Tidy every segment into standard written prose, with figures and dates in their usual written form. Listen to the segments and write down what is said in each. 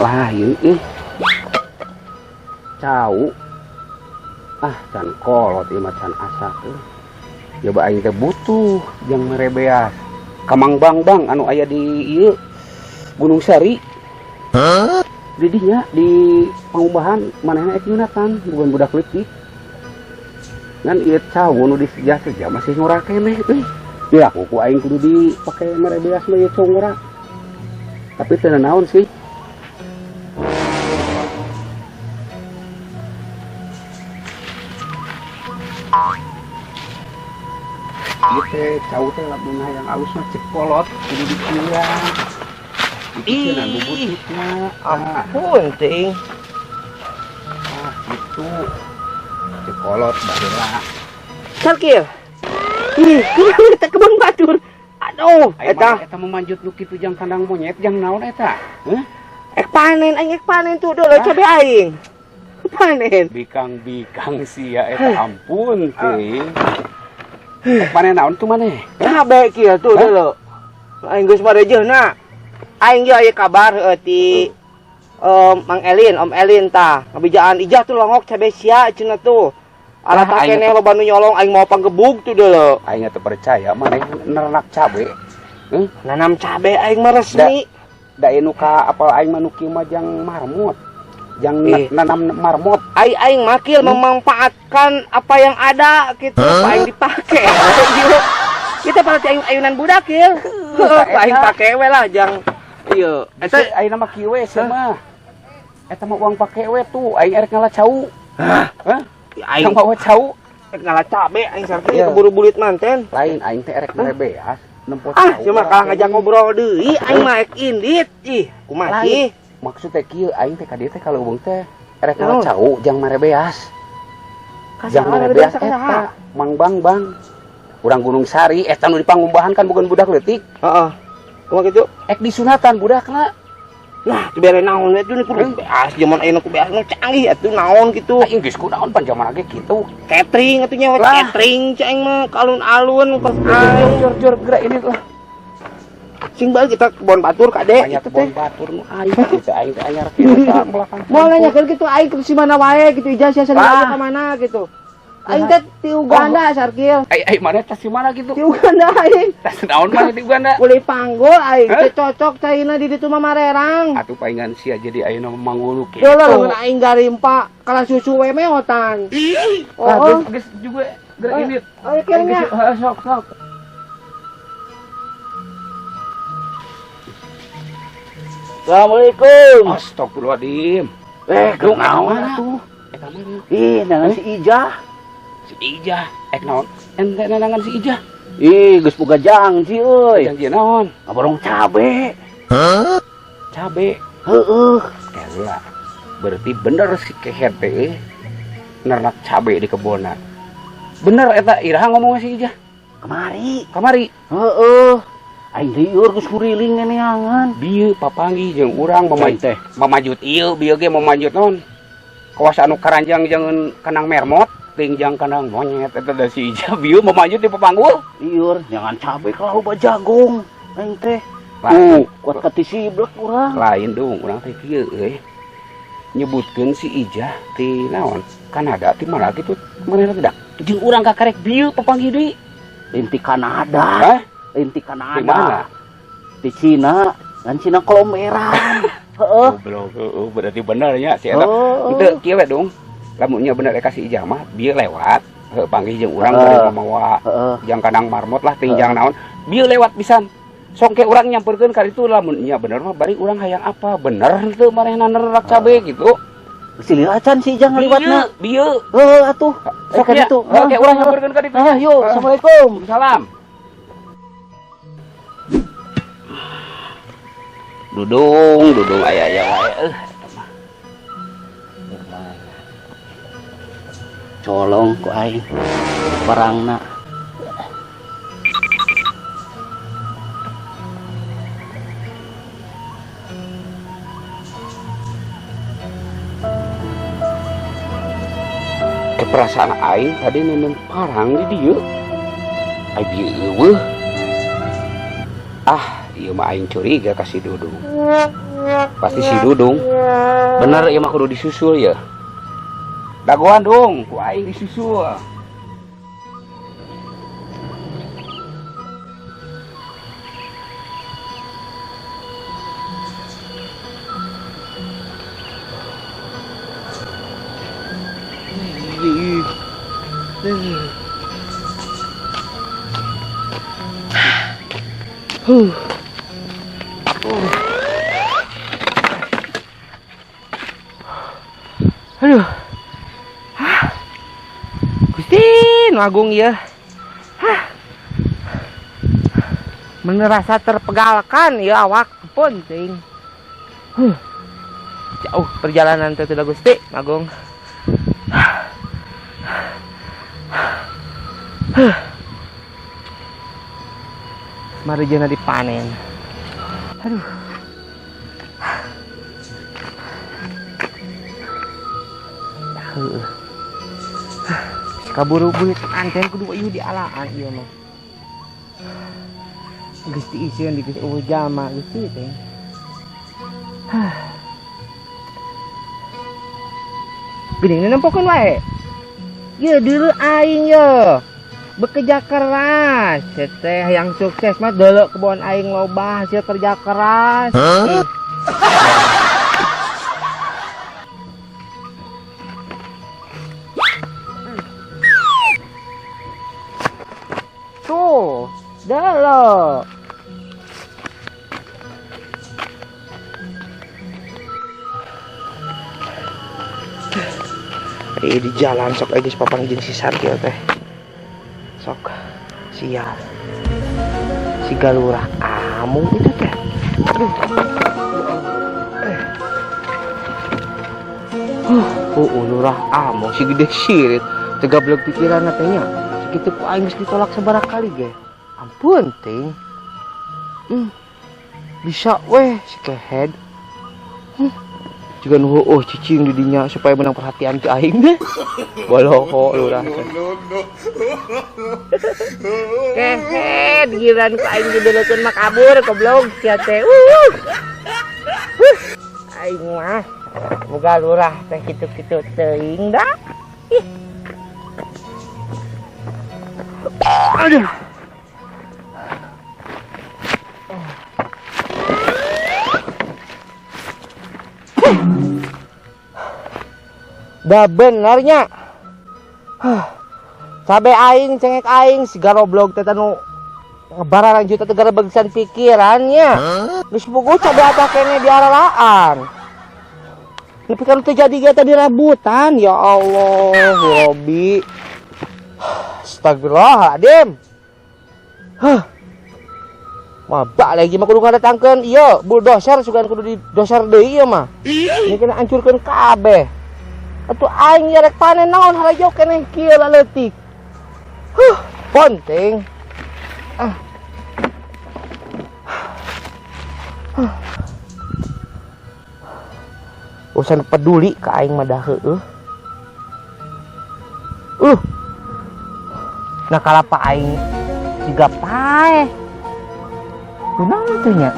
Lain ih. Cau. Ah, can kolot ieu mah can asak euy. Coba aing teh butuh jang mere beas. Ka Mang Bang-bang anu aya di ieu Gunung Sari. Hah? Di dinya di pangumbahan manehna ek nyunatan bukan budak leutik. Ngan ieu cau nu di seja-seja masih ngora keneh euy. Ya ku aing kudu dipake mere beas mah ieu cau ngora. Tapi teu naon sih. Ieu teh cau teh lamun hayang alus mah cek kolot kudu dikieuan. Dipikeunan bubututna. Ampun teuing. Ah, gitu. Cek kolot baheula. Sarkil. Ih, kumaha eta kebon batur? Aduh, eta eta eta memanjut nu kitu jang kandang monyet jang naon eta? Heuh? Ek panen aing, ek panen tuh dulu cabe aing. Panen. Bikang-bikang sia eta ampun teuing. Ek panen naon tuh maneh? Cabe kieu tuh dulu. Aing geus marejeuna. Aing ge aya kabar heueuh ti Mang Elin, Om Elin tah. Ngabijaan ijah tuh longok cabe sia cenah tuh. Alat keneh loba nu nyolong aing mau panggebug tuh dulu. Aing teu percaya maneh nernak cabe. Heuh? Nanam cabe aing mah resmi. Da nu ka apal aing mah nu kieu mah jang marmot. Jang nanam marmot. Ai aing makil memanfaatkan apa yang ada gitu, apa aing dipake. Kita pada ayun-ayunan budak ya. Aing pake we lah jang ieu. Eta ayeuna mah kieu we sia mah. Eta mah uang pake we tuh aing erek ngala cau. Hah? Hah? Aing mawa cau. Erek ngala cabe aing sareng keburu bulit manten. Lain aing teh erek mere beas nempo cau. Ah, cuma kalah ngajak ngobrol deui aing mah ek indit. Ih, kumaha sih? Maksud teh kieu aing teh ka dieu teh kaleuweung teh erek ngala cau jang mere beas. Jang mere beas eta Mang Bang-bang. Urang Gunung Sari eta nu dipangumbahan kan bukan budak leutik. Heeh. Kumaha kitu? Ek disunatan budakna. Nah, dibere naon we tuh kudu beas jaman ayeuna ku beas nu canggih atuh naon kitu. Aing geus kunaon pan jaman ge kitu. Catering atuh nya catering cai aing mah ka alun-alun kos aing. Jor-jor geura ini lah. Sing balik kita kebon batur kade banyak kebon batur nu aing kitu aing teh anyar kieu ka belakang. Moal nanyakeun kitu aing ke si mana wae kitu ijazah sia sia ka mana kitu. Aing teh ti Uganda Sarkil. Ai mana teh si mana gitu? Ti Uganda aing. Teh naon mana di Uganda? Uli panggul aing teh cocok caina di ditu mah marerang. Atuh paingan sia jadi ayeuna manggulu kitu. Deuleu lamun aing garimpa kalah susu we meotan. Oh, geus juga geura ini. Oh, kira sok sok. Assalamualaikum. Astagfirullahaladzim. Lu naon atuh? Eta mana? Ih, nangan si Ijah. Si Ijah, ek naon? Ente nanangan si Ijah. Ih, geus boga janji euy. Janji naon? Ngaborong cabe. Hah? Cabe. Heeh. Kela. Berarti bener si kehet teh nernak cabe di kebonna. Bener eta iraha ngomongnya si Ijah. Kamari. Kamari. Heeh. Aing lieur geus kuriling neneangan. Bieu papanggih jeung urang mamajut ieu bieu ge mamajut naon? Kawas anu karanjang jangan kanang mermot. Tingjang kandang monyet eta da si Ijah bieu mamajut di papanggul. Lieur jangan cabe kalau loba jagung aing teh. Kuat katisiblek urang. Lain dong urang teh kieu euy. Nyebutkeun si Ijah ti naon? Kanada ti mana kitu manehna teh dak. Jeung urang kakarek bieu papanggih deui. Lain ti Kanada. Hah? Lain ti Kanada. Ti mana? Ti Cina, dan Cina kolomeran. Heeh. Goblok, heeh, berarti bener nya si eta. Henteu kieu we dong. Lamunnya bener rek kasih Ijah mah bieu lewat heuh panggih jeung urang bari mamawa jang kandang marmot lah tingjang naon bieu lewat pisan sok ke urang nyamperkeun ka ditu lamun nya bener mah bari urang hayang apa bener teu manehna nerak cabe gitu silih acan si Ijah ngaliwatna bieu heuh atuh sok ka ditu heuh ke urang nyamperkeun ka ditu yuk assalamualaikum salam dudung dudung aya aya wae euh colong ku aing perangna keperasaan aing tadi nenem parang di dieu ai bieu eueuh ah ieu mah aing curiga ka si Dudung. Pasti si Dudung. Bener ieu mah kudu disusul ya. Dagoan dong, ku aing disusul. Aduh. Hah. Gusti nu agung ieu. Hah. Merasa terpegalkan ya awak pun teuing. Huh. Jauh perjalanan teh teu Gusti Agung. Huh. Marijana dipanen. Aduh. Heeh. Kaburu-buru anten kudu ieu dialaan ieu mah. Geus diisieun di geus eueuh jalma Gusti teh. Hah. Geuning nempokeun wae. Ieu deuleu aing ye. Bekerja keras, teh yang sukses mah deuleu kebon aing loba hasil kerja keras. Huh? Tuh, deuleu. Di jalan sok geus papang jeung si Sarkil teh. Sok sial. Si galurah amung itu teh. Aduh. Lurah amung si gede sirit. Tegablek pikiran teh nya. Sakitu ku aing geus ditolak sabaraha kali ge. Ampun ting. Bisa weh si kehed. Juga nu heueuh cicing di dinya supaya menang perhatian ke aing deh. Boloho lurah. Kehed giliran ku aing dideulekeun mah kabur goblok sia teh. Aing mah boga lurah teh kitu-kitu teuing dah. Ih. Aduh. Dah benernya. Cabe aing, cengek aing, si garoblog teh nu ngebararan juta teh gara bagsan pikirannya. Geus puguh cabe atah kene diaralaan. Nepi ka nu teu jadi ge tadi rebutan, ya Allah, Robi. Astagfirullahaladzim. Hah. Mabak lagi mah kudu ngadatangkeun ieu bulldozer sugan kudu didoser deui ieu mah. Ini kena hancurkeun kabeh. Atuh aing rek panen naon harajo keneh kieu leutik. Huh, ponting. Ah. Huh. Urusan peduli ka aing mah dah heueuh. Nah kalapa aing siga paeh. Kunaon teh nya?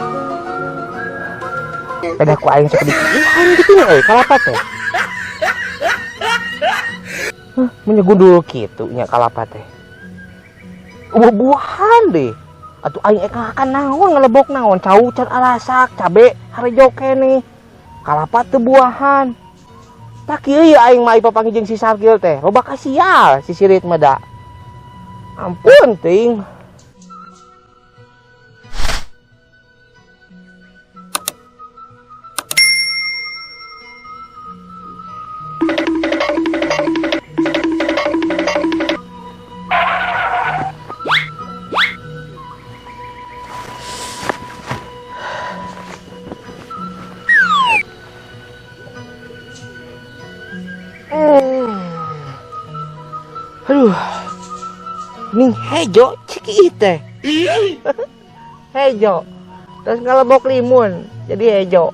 Pedah ku aing sok dikieuan kitu nya euy kalapa teh. Hah, menyegundul kitu nya kalapa teh. Buah-buahan deh. Atuh aing ekakan naon ngelebok naon cau can alasak cabe harejo keneh. Kalapa teu buahan. Tak kieu ye aing mah papanggih jeung si Sarkil teh. Loba kasial si sirit mah da. Ampun ting. Aduh, ning hejo ciki teh. Hejo. Terus ngelebok limun jadi hejo.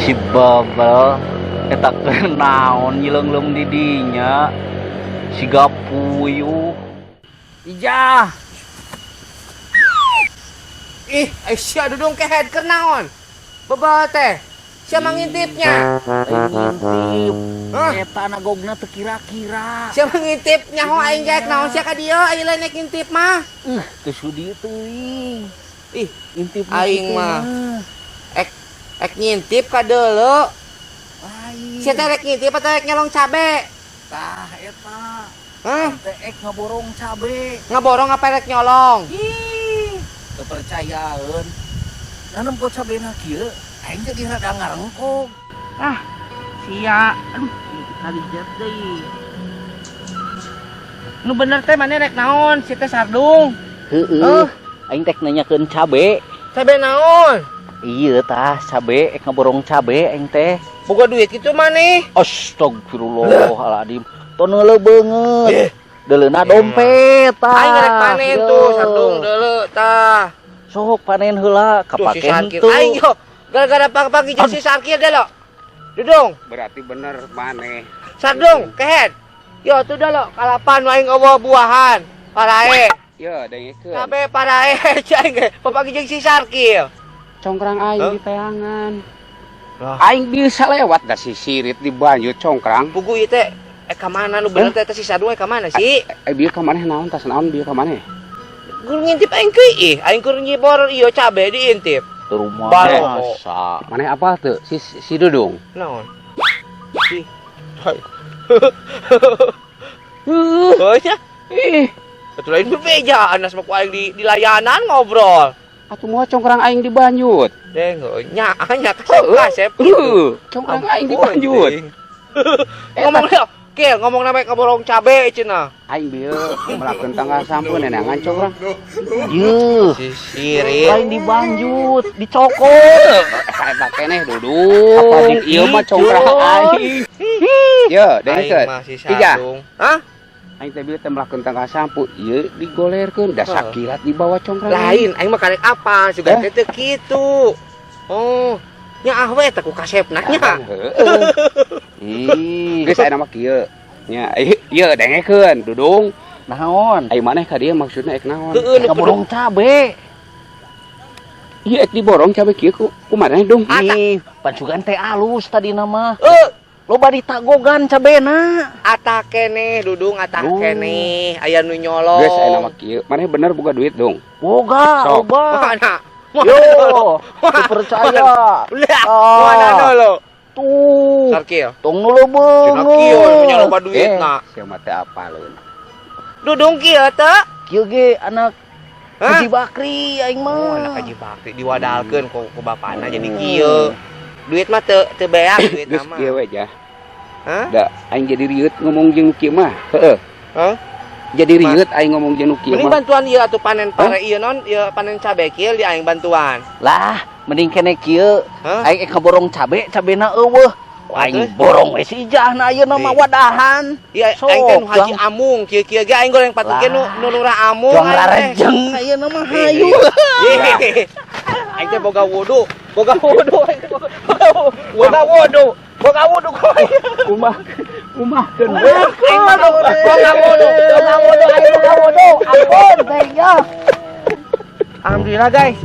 Si Bobel Eta keur naon nyileungleum di dinya? Siga puyuh. Ijah. Ih, eh sia Dudung kehed keur naon? Bebal teh. Sia mangintipnya. Aing ngintip. Hah? Eta nagogna teu kira-kira. Sia mangintip nyaho aing gaek naon sia ka dieu aing lain nek ngintip mah. Teu sudi teuing. Ih, Intip aing mah. Ek ek ngintip ka deuleu. Lain. Sia teh rek ngintip atau rek nyolong cabe? Tah eta. Hah? Teh ek ngaborong cabe. Ngaborong apa rek nyolong? Ih, teu percayaeun. Nanem kok cabena kieu, aing jadi rada ngarengkog. Ah, sia. Aduh, kalijat deui. Nu bener teh maneh rek naon? Si teh Sardung. Heeh. Aing teh nanyakeun cabe. Cabe naon? Iya tah, cabe ek ngaborong cabe aing teh. Boga duit kitu maneh. Astagfirullahaladzim. Toneuleu beungeut. Deuleuna dompet tah. Aing rek panen tuh Sardung deuleu tah. Sok panen heula Tuh si kapake Sarkir. henteu. Aing yo gara-gara pagi jeung si Sarkir deh lo. Dudung, Berarti bener maneh. Sardung, kehed. Yo tuh dah lo, kalapan aing eueuh buahan. Parae. Yo, dengekeun. Cabe parae cai ge. Papagi jeung si Sarkir. Congkrang aing Hah? di teangan. Lah. Aing bisa lewat da si sirit di banjut congkrang. Pugu ieu teh eh ka mana nu bener teh si Sardung eh ka mana sih? Eh bieu ka maneh naon tas naon bieu ka maneh? Gur ngintip aing keuy ih, aing keur nyibor ieu cabe diintip. Teu rumah Balo. masa. Maneh apa tuh? Si si Dudung. Naon? Ih. Hai. Oh nya. Ih, Betul lain bebeja anas mah ku aing di layanan ngobrol. Atuh moal congkrang aing di banjut. Deng, nya nya kasep kasep gitu. Heuh, congkrang aing di banjut. Ngomong dia, Kil, ngomong namanya kaborong cabe cenah. Aing bieu melakukan tanggal sampun neangan congkrang. Yeuh. Si sirit. Lain dibanjut, dicokot. Eta keneh Dudung. Apa Ieu mah congkrang aing. Yo, Aing dengekeun. mah si Ijah. Sardung. Hah? Aing teh bieu teh melakukan tanggal sampu, ieu digolerkeun da Heuh. sakilat dibawa congkrang. Lain, aing mah karek apa? Sugan Eh? teh teu kitu. Oh, nya ah we teh ku kasepna nya. Heeh. Ih, Geus aya mah kieu. Nya, ieu dengekeun Dudung. Naon? Aing maneh ka dieu maksudna ek naon? Heueuh nu Ngaborong cabe. Ieu ek diborong cabe kieu ku kumaha Dung? Ata. Ih, pancugan teh alus tadi nama. Eh, Loba ditagogan cabena. Atah keneh Dudung, atah Duh. keneh aya nu nyolong. Geus aya mah kieu. Maneh bener boga duit Dung. Boga, Sok. loba. Mana? Yo, teu percaya. Lah, Ah. mana lo? Tuh, Sarkil. tong nu leubeung. Cenah kieu punya loba duitna. Sia mah teh apaleun. Dudung kieu teh. Kieu ge anak Hah? Haji Bakri aing mah. Oh, anak Haji Bakri diwadalkeun ku bapana jadi kieu. Duit mah teu teu beak duit Geus mah. kieu we jah. Hah? Da aing jadi rieut ngomong jeung nu kieu mah. Heeh. Hah? Jadi rieut aing ngomong jeung nu kieu Mending mah. bantuan ieu atuh panen pare ieu non, ieu panen cabe kieu di aing bantuan. Lah, mending kene kieu. Hah? Aing ek ngaborong cabe, cabena eueuh. Aing Terus? borong we si Ijahna ayeuna mah Ih. wadahan. Iya, Sok, aing teh nu Haji Jang. Amung, kieu-kieu ge aing goreng patut ge nu Lah. nu lurah Amung. Juang aing teh. rarejeng ayeuna mah hayu. Ih. Aing teh boga wudu, boga wudu aing teh boga wudu, boga wudu kok. Kumaha kumahkeun we. Aing mah boga wudu, boga wudu aing boga wudu. Ampun teh ya. Alhamdulillah guys,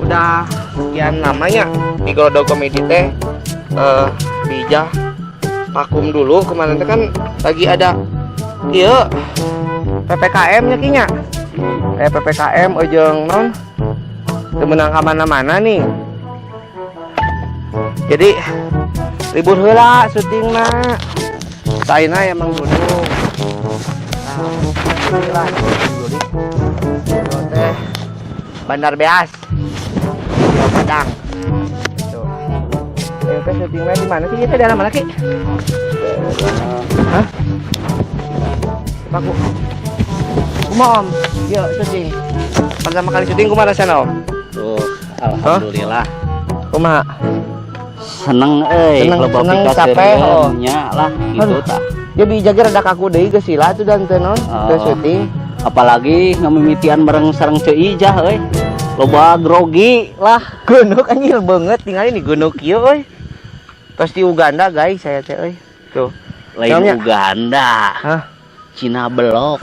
udah sekian lamanya di Grodog Komedi teh Bijah vakum dulu. Kemarin teh kan lagi ada iya PPKM nya kinya, PPKM ujung non teu meunang ka mana-mana nih, jadi libur heula syutingna. Saina emang dulu. Nah, alhamdulillah teh Bandar Beas Padang. Tuh. Eh, teh syutingnya di mana sih? Kita daerah mana, Ki? Hah? Paku. Kumaha, Om? Yuk syuting. Pertama kali syuting kumaha rasana, Om? Tuh, alhamdulillah. Kumaha? Seneng euy, Seneng, loba seneng, pikaseurieun capek, oh. Nya lah gitu Aduh. Tah. Ya bija ge rada kaku deui geus sila tuh dan teh non Oh. teh syuting. Apalagi ngamimitian bareng sareng Ceu Ijah euy. Loba grogi lah. Gunuk anjir banget tinggal ini gunuk kieu euy. Terus di Uganda, guys, saya teh euy. Tuh. Lain. Namanya? Uganda. Hah? Cina belok.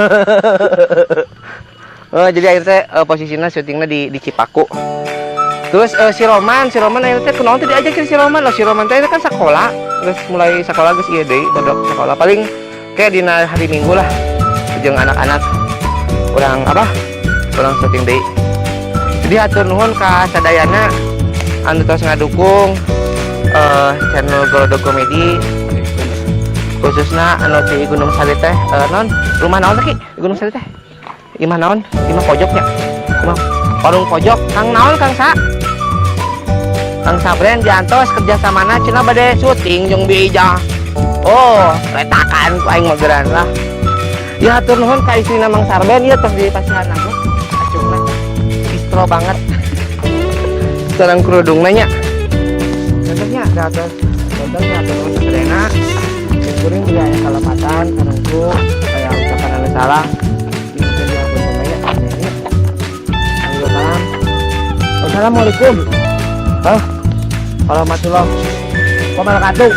Oh, jadi akhirnya teh posisinya syutingnya di Cipaku. Terus si Roman, si Roman akhirnya teh kunaon teh diajakin si Roman lah. Si Roman teh kan sekolah, terus mulai sekolah geus ieu deui, bodok sekolah. Paling kayak dina hari Minggu lah. Jeung anak-anak urang apa? Urang syuting deui. Jadi hatur nuhun ka sadayana anu tos ngadukung channel Golodog Komedi, khususnya anu di Gunung Sari teh, non rumah naon teh, Ki? Di Gunung Sari teh imah naon, imah pojoknya, imah warung pojok Kang naon, Kang Sa, Kang Sabren diantos kerjasamana cenah bade syuting jeung Bi Ijah. Oh, retakan ku aing mageran lah ya. Hatur nuhun ka istrina Mang Sarben ieu tos di pasihan aku acungna distro banget sareng kerudungna nya. Contohnya ada atas contohnya, hatur nuhun sadayana. Kuring bila aya kalepatan sareng ku aya ucapan anu salah di hapunten nya. Salam. Assalamualaikum. Hah? Warahmatullahi wabarakatuh.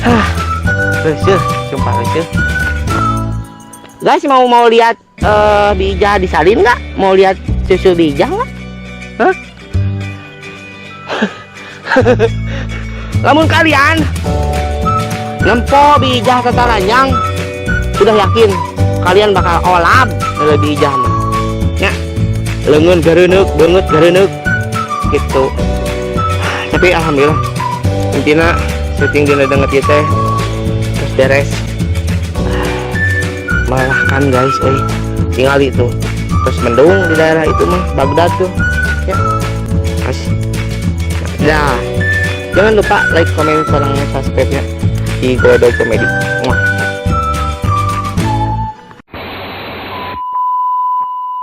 Hah. Reuseum, sumpah reuseum. Guys, mau mau lihat Bi Ijah disalin nggak? Mau lihat susu Bi Ijah nggak? Hah? Lamun kalian nempo Bi Ijah tataranyang, sudah yakin kalian bakal olab dari Bi Ijah mah. Ya, leungeun gareuneup, beungeut gareuneup gitu. Tapi alhamdulillah intinya syuting dina danget ieu teh terus beres. Melelahkan, guys, euy. Tinggal itu. Terus mendung di daerah itu mah, Baghdad tuh. Ya. Terus. Nah, jangan lupa like, comment, sareng subscribe nya di Godog Comedy. Muah.